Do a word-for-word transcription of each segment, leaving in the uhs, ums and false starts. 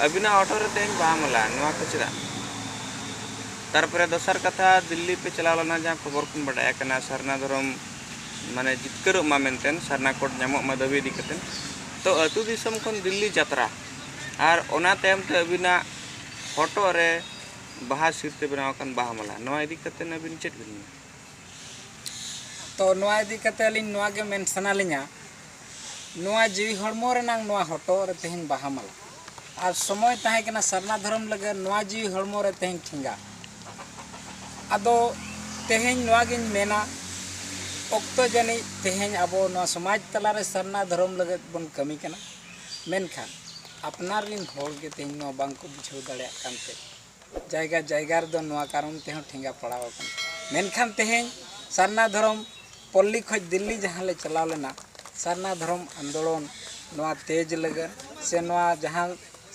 ᱟᱹᱵᱤᱱᱟᱜ ᱦᱚᱴᱚᱜ ᱨᱮ ᱛᱮᱦᱮᱧ ᱵᱟᱦᱟ ᱢᱟᱞᱟ, ᱱᱚᱣᱟ ᱠᱚ ᱪᱮᱫᱟᱜ? ᱛᱟᱨᱯᱚᱨᱮ ᱫᱚᱥᱟᱨ ᱠᱟᱛᱷᱟ, ᱫᱤᱞᱞᱤ ᱯᱮ ᱪᱟᱞᱟᱣ ᱞᱮᱱᱟ, ᱡᱟᱦᱟᱸ ᱠᱷᱚᱵᱚᱨ ᱠᱷᱚᱱ ᱵᱟᱰᱟᱭ ᱠᱟᱱᱟ, ᱥᱟᱨᱱᱟ ᱫᱷᱚᱨᱚᱢ ᱢᱟᱱᱮ ᱡᱤᱛᱠᱟᱹᱨᱚᱜ ᱢᱟ ᱢᱮᱱᱛᱮ, ᱥᱟᱨᱱᱟ ᱠᱳᱰ ᱧᱟᱢᱚᱜ ᱢᱟ ᱫᱟᱹᱵᱤ ᱤᱫᱤ ᱠᱟᱛᱮ᱾ ᱛᱚ ᱟᱹᱛᱩ ᱫᱤᱥᱚᱢ ᱠᱷᱚᱱ ᱫᱤᱞᱞᱤ ᱡᱟᱛᱨᱟ ᱟᱨ ᱚᱱᱟ ᱛᱟᱭᱚᱢ ᱛᱮ ᱟᱹᱵᱤᱱᱟᱜ ᱦᱚᱴᱚᱜ ᱨᱮ ᱵᱟᱦᱟ ᱥᱤᱨ ᱛᱮ ᱵᱮᱱᱟᱣ ᱟᱠᱟᱱ ᱵᱟᱦᱟ ᱢᱟᱞᱟ, ᱱᱚᱣᱟ ᱤᱫᱤ ᱠᱟᱛᱮ ᱟᱹᱵᱤᱱ ᱪᱮᱫ ᱵᱤᱱ ᱢᱮᱱᱟ? ᱛᱚ ᱱᱚᱣᱟ ᱤᱫᱤ ᱠᱟᱛᱮ ᱟᱹᱞᱤᱧ ᱱᱚᱣᱟ ᱜᱮ ᱢᱮᱱ ᱥᱟᱱᱟ ᱞᱤᱧᱟ, ᱱᱚᱣᱟ ᱡᱤᱣᱤ ᱦᱚᱲᱢᱚ ᱨᱮᱱᱟᱝ ᱱᱚᱣᱟ ᱦᱚᱴᱚᱜ ᱨᱮ ᱛᱮᱦᱮᱧ ᱵᱟᱦᱟ ᱢᱟᱞᱟ, ᱟᱨ ᱥᱚᱢᱚᱭ ᱛᱟᱦᱮᱸ ᱠᱟᱱᱟ ᱥᱟᱨᱱᱟ ᱫᱷᱚᱨᱚᱢ ᱞᱟᱹᱜᱤᱫ ᱱᱚᱣᱟ ᱡᱤᱣᱤ ᱦᱚᱲᱢᱚ ᱨᱮ ᱛᱮᱦᱮᱧ ᱴᱷᱮᱸᱜᱟ᱾ ᱟᱫᱚ ᱛᱮᱦᱮᱧ ᱱᱚᱣᱟ ᱜᱤᱧ ᱢᱮᱱᱟ, ᱚᱠᱛᱚ ᱡᱟᱹᱱᱤᱡ ᱛᱮᱦᱮᱧ ᱟᱵᱚ ᱱᱚᱣᱟ ᱥᱚᱢᱟᱡᱽ ᱛᱟᱞᱟᱨᱮ ᱥᱟᱨᱱᱟ ᱫᱷᱚᱨᱚᱢ ᱞᱟᱹᱜᱤᱫ ᱵᱚᱱ ᱠᱟᱹᱢᱤ ᱠᱟᱱᱟ, ᱢᱮᱱᱠᱷᱟᱱ ᱟᱯᱱᱟᱨ ᱨᱤᱱ ᱦᱚᱲ ᱜᱮ ᱛᱮᱦᱮᱧ ᱱᱚᱣᱟ ᱵᱟᱝ ᱠᱚ ᱵᱩᱡᱷᱟᱹᱣ ᱫᱟᱲᱮᱭᱟᱜ ᱠᱟᱱᱛᱮ ᱡᱟᱭᱜᱟ ᱡᱟᱭᱜᱟ ᱨᱮᱫᱚ ᱱᱚᱣᱟ ᱠᱟᱨᱚᱱ ᱛᱮᱦᱚᱸ ᱴᱷᱮᱸᱜᱟ ᱯᱟᱲᱟᱣ ᱟᱠᱟᱱᱟ᱾ ᱢᱮᱱᱠᱷᱟᱱ ᱛᱮᱦᱮᱧ ᱥᱟᱨᱱᱟ ᱫᱷᱚᱨᱚᱢ ᱯᱚᱞᱞᱤ ᱠᱷᱚᱱ ᱫᱤᱞᱞᱤ ᱡᱟᱦᱟᱸ ᱞᱮ ᱪᱟᱞᱟᱣ ᱞᱮᱱᱟ, ᱥᱟᱨᱱᱟ ᱫᱷᱚᱨᱚᱢ ᱟᱱᱫᱳᱞᱚᱱ ᱱᱚᱣᱟ ᱛᱮᱡᱽ ᱞᱟᱹᱜᱤᱫ ᱥᱮ ᱱᱚᱣᱟ ᱡᱟᱦᱟᱸ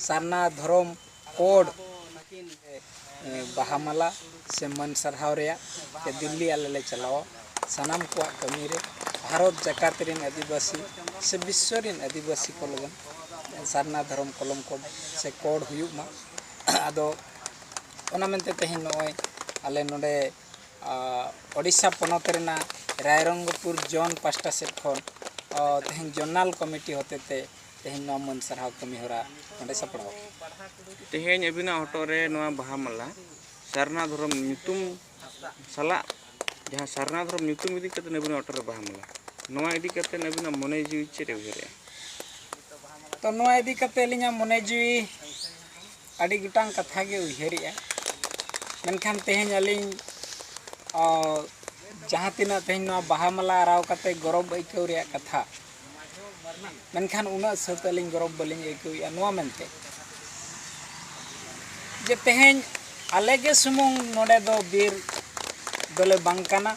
ᱥᱟᱨᱱᱟ ᱫᱷᱚᱨᱚᱢ ᱠᱳᱰ ᱵᱟᱦᱟ ᱢᱟᱞᱟ ᱥᱮ ᱢᱟᱹᱱ ᱥᱟᱨᱦᱟᱣ ᱨᱮᱭᱟᱜ ᱛᱮ ᱫᱤᱞᱞᱤ ᱟᱞᱮ ᱞᱮ ᱪᱟᱞᱟᱣᱟ᱾ ᱥᱟᱱᱟᱢ ᱠᱚᱣᱟᱜ ᱠᱟᱹᱢᱤ ᱨᱮ ᱵᱷᱟᱨᱚᱛ ᱡᱟᱠᱟᱛ ᱨᱮᱱ ᱟᱹᱫᱤᱵᱟᱹᱥᱤ ᱥᱮ ᱵᱤᱥᱥᱚ ᱨᱮᱱ ᱟᱹᱫᱤᱵᱟᱹᱥᱤ ᱠᱚ ᱞᱟᱹᱜᱤᱫ ᱥᱟᱨᱱᱟ ᱫᱷᱚᱨᱚᱢ ᱠᱚᱞᱚᱢ ᱠᱳᱰ ᱥᱮ ᱠᱳᱰ ᱦᱩᱭᱩᱜ ᱢᱟ᱾ ᱟᱫᱚ ᱚᱱᱟ ᱢᱮᱱᱛᱮ ᱛᱮᱦᱮᱧ ᱱᱚᱜᱼᱚᱭ ᱟᱞᱮ ᱱᱚᱰᱮ ᱳᱰᱤᱥᱟ ᱯᱚᱱᱚᱛ ᱨᱮᱱᱟᱜ ᱨᱟᱭᱨᱚᱝᱜᱚᱯᱩᱨ ᱡᱳᱱ ᱯᱟᱥᱴᱟ ᱥᱮᱫ ᱠᱷᱚᱱ ᱛᱮᱦᱮᱧ ᱡᱳᱱᱟᱞ ᱠᱚᱢᱤᱴᱤ ᱦᱚᱛᱮᱛᱮ ᱛᱮᱦᱮᱧ ᱱᱚᱣᱟ ᱢᱟᱹᱱ ᱥᱟᱨᱦᱟᱣ ᱠᱟᱹᱢᱤ ᱦᱚᱨᱟ ᱱᱚᱰᱮ ᱥᱟᱯᱲᱟᱣ ᱟᱠᱟᱱᱟ᱾ ᱛᱮᱦᱮᱧ ᱟᱹᱵᱤᱱᱟᱜ ᱦᱚᱴᱚᱜ ᱨᱮ ᱱᱚᱣᱟ ᱵᱟᱦᱟ ᱢᱟᱞᱟ ᱥᱟᱨᱱᱟ ᱫᱷᱚᱨᱚᱢ ᱧᱩᱛᱩᱢ ᱥᱟᱞᱟᱜ, ᱡᱟᱦᱟᱸ ᱥᱟᱨᱱᱟ ᱫᱷᱚᱨᱚᱢ ᱧᱩᱛᱩᱢ ᱤᱫᱤ ᱠᱟᱛᱮ ᱟᱹᱵᱤᱱᱟᱜ ᱦᱚᱴᱚᱜ ᱨᱮ ᱵᱟᱦᱟ ᱢᱟᱞᱟ, ᱱᱚᱣᱟ ᱤᱫᱤ ᱠᱟᱛᱮ ᱟᱹᱵᱤᱱᱟᱜ ᱢᱚᱱᱮ ᱡᱤᱣᱤ ᱪᱮᱫ ᱮ ᱩᱭᱦᱟᱹᱨᱮᱜᱼᱟ? ᱛᱚ ᱱᱚᱣᱟ ᱤᱫᱤ ᱠᱟᱛᱮ ᱟᱹᱞᱤᱧᱟᱜ ᱢᱚᱱᱮ ᱡᱤᱣᱤ ᱟᱹᱰᱤ ᱜᱚᱴᱟᱝ ᱠᱟᱛᱷᱟ ᱜᱮ ᱩᱭᱦᱟᱹᱨᱮᱜᱼᱟ, ᱢᱮᱱᱠᱷᱟᱱ ᱛᱮᱦᱮᱧ ᱟᱹᱞᱤᱧ ᱡᱟᱦᱟᱸ ᱛᱤᱱᱟᱹᱜ ᱛᱮᱦᱮᱧ ᱱᱚᱣᱟ ᱵᱟᱦᱟ ᱢᱟᱞᱟ ᱟᱨᱟᱣ ᱠᱟᱛᱮ ᱜᱚᱨᱚᱵᱽ ᱟᱹᱭᱠᱟᱹᱣ ᱨᱮᱭᱟᱜ ᱠᱟᱛᱷᱟ, ᱢᱮᱱᱠᱷᱟᱱ ᱩᱱᱟᱹᱜ ᱥᱟᱹᱛ ᱟᱹᱞᱤᱧ ᱜᱚᱨᱚᱵᱽ ᱵᱟᱹᱞᱤᱧ ᱟᱹᱭᱠᱟᱹᱣᱮᱫᱼᱟ ᱱᱚᱣᱟ ᱢᱮᱱᱛᱮ ᱡᱮ ᱛᱮᱦᱮᱧ ᱟᱞᱮ ᱜᱮ ᱥᱩᱢᱩᱝ ᱱᱚᱰᱮ ᱫᱚ ᱵᱤᱨ ᱫᱚᱞᱮ ᱵᱟᱝ ᱠᱟᱱᱟ᱾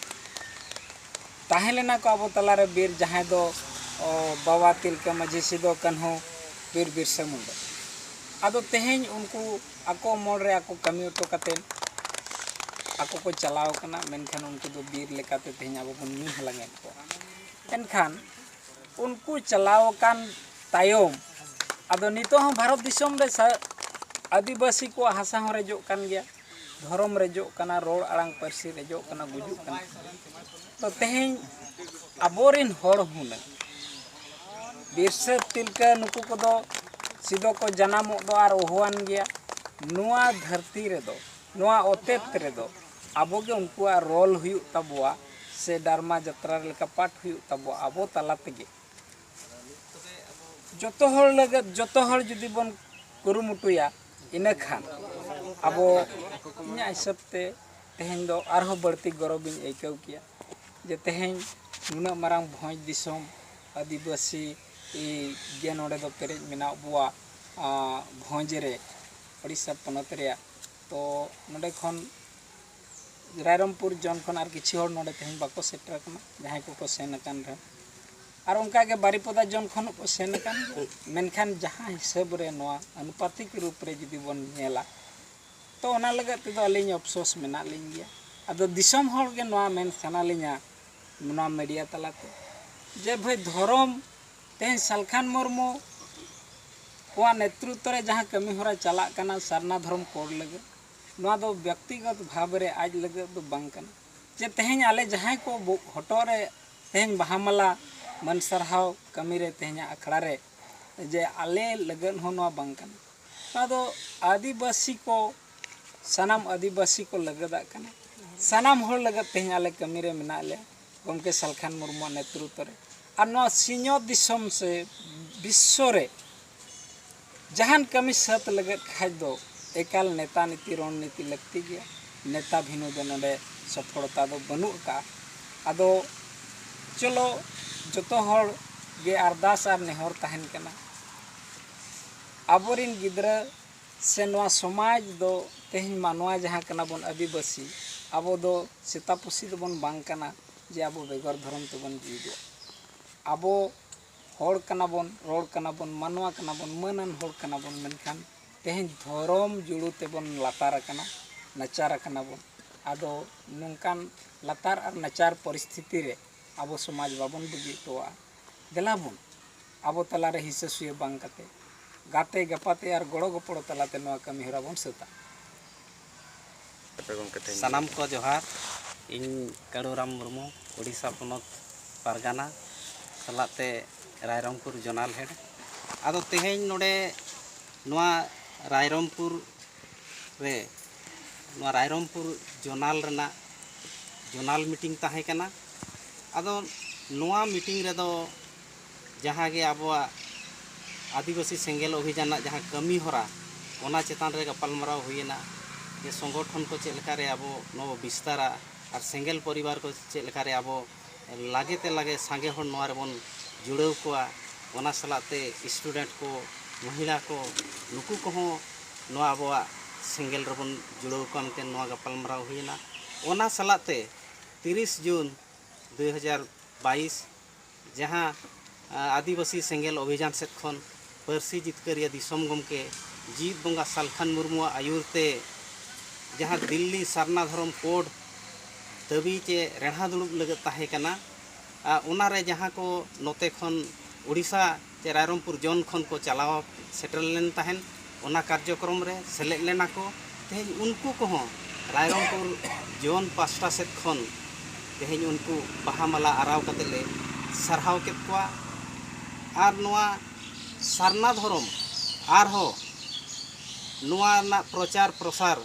ᱛᱟᱦᱮᱸ ᱞᱮᱱᱟ ᱠᱚ ᱟᱵᱚ ᱛᱟᱞᱟᱨᱮ ᱵᱤᱨ, ᱡᱟᱦᱟᱸᱭ ᱫᱚ ᱵᱟᱵᱟ ᱛᱤᱞᱠᱟᱹ ᱢᱟᱹᱡᱷᱤ, ᱥᱤᱫᱚ ᱠᱟᱹᱱᱦᱩ, ᱵᱤᱨ ᱵᱤᱨᱥᱟᱹ ᱢᱩᱱᱰᱟᱹ᱾ ᱟᱫᱚ ᱛᱮᱦᱮᱧ ᱩᱱᱠᱩ ᱟᱠᱚ ᱢᱚᱲ ᱨᱮ ᱟᱠᱚ ᱠᱟᱹᱢᱤ ᱦᱚᱴᱚ ᱠᱟᱛᱮᱫ ᱟᱠᱚ ᱠᱚ ᱪᱟᱞᱟᱣ ᱠᱟᱱᱟ, ᱢᱮᱱᱠᱷᱟᱱ ᱩᱱᱠᱩ ᱫᱚ ᱵᱤᱨ ᱞᱮᱠᱟᱛᱮ ᱛᱮᱦᱮᱧ ᱟᱵᱚ ᱵᱚᱱ ᱧᱩ ᱦᱟᱞᱟᱝᱮᱫ ᱠᱚᱣᱟ᱾ ᱮᱱᱠᱷᱟᱱ ᱩᱱᱠᱩ ᱪᱟᱞᱟᱣ ᱟᱠᱟᱱ ᱛᱟᱭᱚᱢ ᱟᱫᱚ ᱱᱤᱛᱚᱜ ᱦᱚᱸ ᱵᱷᱟᱨᱚᱛ ᱫᱤᱥᱚᱢ ᱨᱮ ᱟᱹᱫᱤᱵᱟᱹᱥᱤ ᱠᱚᱣᱟᱜ ᱦᱟᱥᱟ ᱦᱚᱸ ᱨᱮᱡᱚᱜ ᱠᱟᱱ ᱜᱮᱭᱟ, ᱫᱷᱚᱨᱚᱢ ᱨᱮᱡᱚᱜ ᱠᱟᱱᱟ, ᱨᱚᱲ ᱟᱲᱟᱝ ᱯᱟᱹᱨᱥᱤ ᱨᱮᱡᱚᱜ ᱠᱟᱱᱟ, ᱜᱩᱡᱩᱜ ᱠᱟᱱᱟ᱾ ᱛᱚ ᱛᱮᱦᱮᱧ ᱟᱵᱚᱨᱮᱱ ᱦᱚᱲ ᱦᱩᱱᱟᱹᱝ ᱵᱤᱨᱥᱟᱹ ᱛᱤᱞᱠᱟᱹ ᱱᱩᱠᱩ ᱠᱚᱫᱚ ᱥᱤᱫᱚ ᱠᱚ ᱡᱟᱱᱟᱢᱚᱜ ᱫᱚ ᱟᱨ ᱚᱦᱚᱣᱟᱱ ᱜᱮᱭᱟ᱾ ᱱᱚᱣᱟ ᱫᱷᱟᱹᱨᱛᱤ ᱨᱮᱫᱚ, ᱱᱚᱣᱟ ᱚᱛᱮᱛ ᱨᱮᱫᱚ ᱟᱵᱚᱜᱮ ᱩᱱᱠᱩᱣᱟᱜ ᱨᱳᱞ ᱦᱩᱭᱩᱜ ᱛᱟᱵᱚᱣᱟ, ᱥᱮ ᱰᱟᱨᱢᱟ ᱡᱟᱛᱨᱟ ᱞᱮᱠᱟ ᱯᱟᱴ ᱦᱩᱭᱩᱜ ᱛᱟᱵᱚᱣᱟ ᱟᱵᱚ ᱛᱟᱞᱟ ᱛᱮᱜᱮ᱾ ᱡᱚᱛᱚ ᱦᱚᱲ ᱞᱟᱹᱜᱤᱫ, ᱡᱚᱛᱚ ᱦᱚᱲ ᱡᱩᱫᱤ ᱵᱚᱱ ᱠᱩᱨᱩᱢᱩᱴᱩᱭᱟ, ᱤᱱᱟᱹ ᱠᱷᱟᱱ ᱟᱵᱚ, ᱤᱧᱟᱹᱜ ᱦᱤᱥᱟᱹᱵ ᱛᱮ ᱛᱮᱦᱮᱧ ᱫᱚ ᱟᱨᱦᱚᱸ ᱵᱟᱹᱲᱛᱤ ᱜᱚᱨᱚᱵᱤᱧ ᱟᱹᱭᱠᱟᱹᱣ ᱠᱮᱭᱟ ᱡᱮ ᱛᱮᱦᱮᱧ ᱱᱩᱱᱟᱹᱜ ᱢᱟᱨᱟᱝ ᱵᱷᱚᱸᱡᱽ ᱫᱤᱥᱚᱢ ᱟᱹᱫᱤᱵᱟᱹᱥᱤ ᱜᱮ ᱱᱚᱰᱮ ᱫᱚ ᱯᱮᱨᱮᱡ ᱢᱮᱱᱟᱜ ᱵᱚᱣᱟ, ᱟ, ᱵᱷᱚᱸᱡᱽ ᱨᱮ, ᱳᱰᱤᱥᱟ ᱯᱚᱱᱚᱛ ᱨᱮᱭᱟᱜ᱾ ᱛᱚ ᱱᱚᱰᱮ ᱠᱷᱚᱱ ᱨᱟᱭᱨᱚᱝᱯᱩᱨ ᱡᱚᱱ ᱠᱷᱚᱱ ᱟᱨ ᱠᱤᱪᱷᱩ ᱦᱚᱲ ᱱᱚᱰᱮ ᱛᱮᱦᱮᱧ ᱵᱟᱠᱚ ᱥᱮᱴᱮᱨ ᱟᱠᱟᱱᱟ, ᱡᱟᱦᱟᱸᱭ ᱠᱚᱠᱚ ᱥᱮᱱ ᱟᱠᱟᱱ ᱨᱮᱦᱚᱸ᱾ ᱟᱨ ᱚᱱᱠᱟᱜᱮ ᱵᱟᱨᱤᱯᱚᱫᱟ ᱡᱚᱱ ᱠᱷᱚᱱ ᱦᱚᱸᱠᱚ ᱥᱮᱱ ᱟᱠᱟᱱ ᱜᱮᱭᱟ᱾ ᱢᱮᱱᱠᱷᱟᱱ ᱡᱟᱦᱟᱸ ᱦᱤᱥᱟᱹᱵ ᱨᱮ ᱱᱚᱣᱟ ᱟᱱᱩᱯᱟᱛᱤᱠ ᱨᱩᱯ ᱨᱮ ᱡᱩᱫᱤ ᱵᱚᱱ ᱧᱮᱞᱟ, ᱛᱚ ᱚᱱᱟ ᱞᱟᱹᱜᱤᱫ ᱛᱮᱫᱚ ᱟᱹᱞᱤᱧ ᱟᱯᱥᱳᱥ ᱢᱮᱱᱟᱜ ᱞᱤᱧ ᱜᱮᱭᱟ᱾ ᱟᱫᱚ ᱫᱤᱥᱚᱢ ᱦᱚᱲ ᱜᱮ ᱱᱚᱣᱟ ᱢᱮᱱ ᱥᱟᱱᱟ ᱞᱤᱧᱟ ᱱᱚᱣᱟ ᱢᱤᱰᱤᱭᱟ ᱛᱟᱞᱟᱛᱮ, ᱡᱮ ᱵᱷᱟᱹᱭ, ᱫᱷᱚᱨᱚᱢ ᱛᱮᱦᱮᱧ ᱥᱟᱞᱠᱷᱟᱱ ᱢᱩᱨᱢᱩ ᱠᱚᱣᱟᱜ ᱱᱮᱛᱨᱤᱛᱛᱚ ᱨᱮ ᱡᱟᱦᱟᱸ ᱠᱟᱹᱢᱤ ᱦᱚᱨᱟ ᱪᱟᱞᱟᱜ ᱠᱟᱱᱟ ᱥᱟᱨᱱᱟ ᱫᱷᱚᱨᱚᱢ ᱠᱳᱰ ᱞᱟᱹᱜᱤᱫ, ᱱᱚᱣᱟ ᱫᱚ ᱵᱮᱠᱛᱤᱜᱚᱛ ᱵᱷᱟᱵᱽ ᱨᱮ ᱟᱡ ᱞᱟᱹᱜᱤᱫ ᱫᱚ ᱵᱟᱝ ᱠᱟᱱᱟ᱾ ᱡᱮ ᱛᱮᱦᱮᱧ ᱟᱞᱮ ᱡᱟᱦᱟᱸᱭ ᱠᱚ ᱵᱚ-, ᱦᱚᱴᱚᱜ ᱨᱮ ᱛᱮᱦᱮᱧ ᱵᱟᱦᱟ ᱢᱟᱞᱟ ᱢᱟᱹᱱ ᱥᱟᱨᱦᱟᱣ ᱠᱟᱹᱢᱤ ᱨᱮ ᱛᱮᱦᱮᱧᱟᱜ ᱟᱠᱷᱲᱟ ᱨᱮ, ᱡᱮ ᱟᱞᱮ ᱞᱟᱹᱜᱤᱫ ᱦᱚᱸ ᱱᱚᱣᱟ ᱵᱟᱝ ᱠᱟᱱᱟ᱾ ᱱᱚᱣᱟ ᱫᱚ ᱟᱹᱫᱤᱵᱟᱹᱥᱤ ᱠᱚ, ᱥᱟᱱᱟᱢ ᱟᱹᱫᱤᱵᱟᱹᱥᱤ ᱠᱚ ᱞᱟᱹᱜᱤᱫᱟᱜ ᱠᱟᱱᱟ᱾ ᱥᱟᱱᱟᱢ ᱦᱚᱲ ᱞᱟᱹᱜᱤᱫ ᱛᱮᱦᱮᱧ ᱟᱞᱮ ᱠᱟᱹᱢᱤ ᱨᱮ ᱢᱮᱱᱟᱜ ᱞᱮᱭᱟ, ᱜᱚᱢᱠᱮ ᱥᱟᱞᱠᱷᱟᱱ ᱢᱩᱨᱢᱩᱣᱟᱜ ᱱᱮᱛᱨᱤᱛᱛᱚ ᱨᱮ᱾ ᱟᱨ ᱱᱚᱣᱟ ᱥᱤᱧᱚᱛ ᱫᱤᱥᱚᱢ ᱥᱮ ᱵᱤᱥᱥᱚ ᱨᱮ ᱡᱟᱦᱟᱱ ᱠᱟᱹᱢᱤ ᱥᱟᱹᱛ ᱞᱟᱹᱜᱤᱫ ᱠᱷᱟᱡ ᱫᱚ ᱮᱠᱟᱞ ᱱᱮᱛᱟ ᱱᱤᱛᱤ ᱨᱚᱬᱱᱤᱛᱤ ᱞᱟᱹᱠᱛᱤ ᱜᱮᱭᱟ᱾ ᱱᱮᱛᱟ ᱵᱷᱤᱱᱩ ᱫᱚ ᱱᱚᱰᱮ ᱥᱚᱯᱷᱚᱞᱚᱛᱟ ᱫᱚ ᱵᱟᱹᱱᱩᱜ ᱟᱠᱟᱫᱼᱟ᱾ ᱟᱫᱚ ᱪᱚᱞᱚ, ᱡᱚᱛᱚ ᱦᱚᱲ ᱜᱮ ᱟᱨᱫᱟᱥ ᱟᱨ ᱱᱮᱦᱚᱨ ᱛᱟᱦᱮᱱ ᱠᱟᱱᱟ, ᱟᱵᱚᱨᱮᱱ ᱜᱤᱫᱽᱨᱟᱹ ᱥᱮ ᱱᱚᱣᱟ ᱥᱚᱢᱟᱡᱽ ᱫᱚ ᱛᱮᱦᱮᱧ ᱢᱟᱱᱣᱟ ᱡᱟᱦᱟᱸ ᱠᱟᱱᱟ ᱵᱚᱱ ᱟᱹᱫᱤᱵᱟᱹᱥᱤ, ᱟᱵᱚ ᱫᱚ ᱥᱮᱛᱟ ᱯᱩᱥᱤ ᱫᱚᱵᱚᱱ ᱵᱟᱝ ᱠᱟᱱᱟ ᱡᱮ ᱟᱵᱚ ᱵᱮᱜᱚᱨ ᱫᱷᱚᱨᱚᱢ ᱛᱮᱵᱚᱱ ᱡᱤᱣᱤᱫᱚᱜᱼᱟ᱾ ᱟᱵᱚ ᱦᱚᱲ ᱠᱟᱱᱟ ᱵᱚᱱ, ᱨᱚᱲ ᱠᱟᱱᱟ ᱵᱚᱱ, ᱢᱟᱱᱣᱟ ᱠᱟᱱᱟ ᱵᱚᱱ, ᱢᱟᱹᱱᱟᱱ ᱦᱚᱲ ᱠᱟᱱᱟ ᱵᱚᱱ, ᱢᱮᱱᱠᱷᱟᱱ ᱛᱮᱦᱮᱧ ᱫᱷᱚᱨᱚᱢ ᱡᱩᱲᱩ ᱛᱮᱵᱚᱱ ᱞᱟᱛᱟᱨ ᱟᱠᱟᱱᱟ, ᱱᱟᱪᱟᱨ ᱟᱠᱟᱱᱟ ᱵᱚᱱ᱾ ᱟᱫᱚ ᱱᱚᱝᱠᱟᱱ ᱞᱟᱛᱟᱨ ᱟᱨ ᱱᱟᱪᱟᱨ ᱯᱚᱨᱤᱥᱛᱷᱤᱛᱤ ᱨᱮ ᱟᱵᱚ ᱥᱚᱢᱟᱡᱽ ᱵᱟᱵᱚᱱ ᱵᱟᱹᱜᱤ ᱦᱚᱴᱚᱣᱟᱜᱼᱟ᱾ ᱫᱮᱞᱟ ᱵᱚᱱ ᱟᱵᱚ ᱛᱟᱞᱟᱨᱮ ᱦᱤᱥᱟᱹ ᱥᱩᱭᱟᱹ ᱵᱟᱝ ᱠᱟᱛᱮ ᱜᱟᱛᱮ ᱜᱟᱯᱟᱛᱮ ᱟᱨ ᱜᱚᱲᱚ ᱜᱚᱯᱚᱲᱚ ᱛᱟᱞᱟᱛᱮ ᱱᱚᱣᱟ ᱠᱟᱹᱢᱤ ᱦᱚᱨᱟ ᱵᱚᱱ ᱥᱟᱹᱛᱟ᱾ ᱟᱯᱮ ᱜᱚᱢᱠᱮ ᱴᱷᱮᱱ ᱥᱟᱱᱟᱢ ᱠᱚ ᱡᱚᱦᱟᱨ᱾ ᱤᱧ ᱠᱟᱹᱲᱩᱨᱟᱢ ᱢᱩᱨᱢᱩ, ᱳᱰᱤᱥᱟ ᱯᱚᱱᱚᱛ ᱯᱟᱨᱜᱟᱱᱟ ᱥᱟᱞᱟᱜ ᱛᱮ ᱨᱟᱭᱨᱚᱝᱯᱩᱨ ᱡᱚᱱᱟᱞ ᱦᱮᱰ᱾ ᱟᱫᱚ ᱛᱮᱦᱮᱧ ᱱᱚᱰᱮ ᱱᱚᱣᱟ ᱨᱟᱭᱨᱚᱝᱯᱩᱨ ᱨᱮ, ᱱᱚᱣᱟ ᱨᱟᱭᱨᱚᱝᱯᱩᱨ ᱡᱚᱱᱟᱞ ᱨᱮᱱᱟᱜ ᱡᱚᱱᱟᱞ ᱢᱤᱴᱤᱝ ᱛᱟᱦᱮᱸ ᱠᱟᱱᱟ᱾ ᱟᱫᱚ ᱱᱚᱣᱟ ᱢᱤᱴᱤᱝ ᱨᱮᱫᱚ ᱡᱟᱦᱟᱸ ᱜᱮ ᱟᱵᱚᱣᱟᱜ ᱟᱹᱫᱤᱵᱟᱹᱥᱤ ᱥᱮᱸᱜᱮᱞ ᱚᱵᱷᱤᱡᱟᱱᱟᱜ ᱡᱟᱦᱟᱸ ᱠᱟᱹᱢᱤ ᱦᱚᱨᱟ, ᱚᱱᱟ ᱪᱮᱛᱟᱱ ᱨᱮ ᱜᱟᱯᱟᱞᱢᱟᱨᱟᱣ ᱦᱩᱭᱮᱱᱟ ᱡᱮ ᱥᱚᱝᱜᱚᱴᱷᱚᱱ ᱠᱚ ᱪᱮᱫ ᱞᱮᱠᱟᱨᱮ ᱟᱵᱚ ᱱᱚᱣᱟ ᱵᱤᱥᱛᱟᱨᱟ ᱟᱨ ᱥᱮᱸᱜᱮᱞ ᱯᱚᱨᱤᱵᱟᱨ ᱠᱚ ᱪᱮᱫ ᱞᱮᱠᱟᱨᱮ ᱟᱵᱚ ᱞᱟᱜᱮ ᱛᱮ ᱞᱟᱜᱮ ᱥᱟᱸᱜᱮ ᱦᱚᱲ ᱱᱚᱣᱟ ᱨᱮᱵᱚᱱ ᱡᱩᱲᱟᱹᱣ ᱠᱚᱣᱟ, ᱚᱱᱟ ᱥᱟᱞᱟᱜ ᱛᱮ ᱥᱴᱩᱰᱮᱱᱴ ᱠᱚ, ᱢᱚᱦᱤᱞᱟ ᱠᱚ, ᱱᱩᱠᱩ ᱠᱚᱦᱚᱸ ᱱᱚᱣᱟ ᱟᱵᱚᱣᱟᱜ ᱥᱮᱸᱜᱮᱞ ᱨᱮᱵᱚᱱ ᱡᱩᱲᱟᱹᱣ ᱠᱚᱣᱟ ᱢᱮᱱᱛᱮ ᱱᱚᱣᱟ ᱜᱟᱯᱟᱞᱢᱟᱨᱟᱣ ᱦᱩᱭᱮᱱᱟ᱾ ᱚᱱᱟ ᱥᱟᱞᱟᱜ ᱛᱮ ᱛᱤᱨᱤᱥ ᱡᱩᱱ ᱫᱩ ᱦᱟᱡᱟᱨ ᱵᱟᱭᱤᱥ, ᱡᱟᱦᱟᱸ, ᱟ, ᱟᱹᱫᱤᱵᱟᱹᱥᱤ ᱥᱮᱸᱜᱮᱞ ᱚᱵᱷᱤᱡᱟᱱ ᱥᱮᱫ ᱠᱷᱚᱱ ᱯᱟᱹᱨᱥᱤ ᱡᱤᱛᱠᱟᱹᱨᱤᱭᱟᱹ ᱫᱤᱥᱚᱢ ᱜᱚᱢᱠᱮ ᱡᱤᱛ ᱵᱚᱸᱜᱟ ᱥᱟᱞᱠᱷᱟᱱ ᱢᱩᱨᱢᱩᱣᱟᱜ ᱟᱹᱭᱩᱨ ᱛᱮ ᱡᱟᱦᱟᱸ ᱫᱤᱞᱞᱤ ᱥᱟᱨᱱᱟ ᱫᱷᱚᱨᱚᱢ ᱠᱳᱰ ᱫᱟᱹᱵᱤ ᱪᱮ ᱨᱮᱲᱦᱟ ᱫᱩᱲᱩᱵ ᱞᱟᱹᱜᱤᱫ ᱛᱟᱦᱮᱸ ᱠᱟᱱᱟ, ᱟ, ᱚᱱᱟᱨᱮ ᱡᱟᱦᱟᱸ ᱠᱚ ᱱᱚᱛᱮ ᱠᱷᱚᱱ ᱳᱰᱤᱥᱟ ᱪᱮ ᱨᱟᱭᱨᱚᱝᱯᱩᱨ ᱡᱳᱱ ᱠᱷᱚᱱ ᱠᱚ ᱪᱟᱞᱟᱣ ᱥᱮᱴᱮᱨ ᱞᱮᱱ ᱛᱟᱦᱮᱸᱱ, ᱚᱱᱟ ᱠᱟᱨᱡᱚᱠᱨᱚᱢ ᱨᱮ ᱥᱮᱞᱮᱫ ᱞᱮᱱᱟ ᱠᱚ᱾ ᱛᱮᱦᱮᱧ ᱩᱱᱠᱩ ᱠᱚᱦᱚᱸ ᱨᱟᱭᱨᱚᱝᱯᱩᱨ ᱡᱳᱱ ᱯᱟᱥᱴᱟ ᱥᱮᱫ ᱠᱷᱚᱱ ᱛᱮᱦᱮᱧ ᱩᱱᱠᱩ ᱵᱟᱦᱟ ᱢᱟᱞᱟ ᱟᱨᱟᱣ ᱠᱟᱛᱮ ᱞᱮ ᱥᱟᱨᱦᱟᱣ ᱠᱮᱫ ᱠᱚᱣᱟ᱾ ᱟᱨ ᱱᱚᱣᱟ ᱥᱟᱨᱱᱟ ᱫᱷᱚᱨᱚᱢ ᱟᱨᱦᱚᱸ ᱱᱚᱣᱟ ᱨᱮᱱᱟᱜ ᱯᱨᱚᱪᱟᱨ ᱯᱨᱚᱥᱟᱨ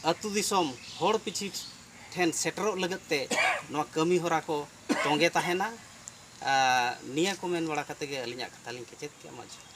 ᱟᱹᱛᱩ ᱫᱤᱥᱚᱢ ᱦᱚᱲ ᱯᱤᱪᱷᱤ ᱴᱷᱮᱱ ᱥᱮᱴᱮᱨᱚᱜ ᱞᱟᱹᱜᱤᱫ ᱛᱮ ᱱᱚᱣᱟ ᱠᱟᱹᱢᱤ ᱦᱚᱨᱟ ᱠᱚ ᱛᱚᱸᱜᱮ ᱛᱟᱦᱮᱱᱟ᱾ ᱟᱨ ᱱᱤᱭᱟᱹ ᱠᱚ ᱢᱮᱱ ᱵᱟᱲᱟ ᱠᱟᱛᱮ ᱜᱮ ᱟᱹᱞᱤᱧᱟᱜ ᱠᱟᱛᱷᱟ ᱞᱤᱧ ᱠᱮᱪᱮᱫ ᱠᱮᱜᱼᱟ᱾ ᱢᱟ ᱡᱚᱦᱟᱨ᱾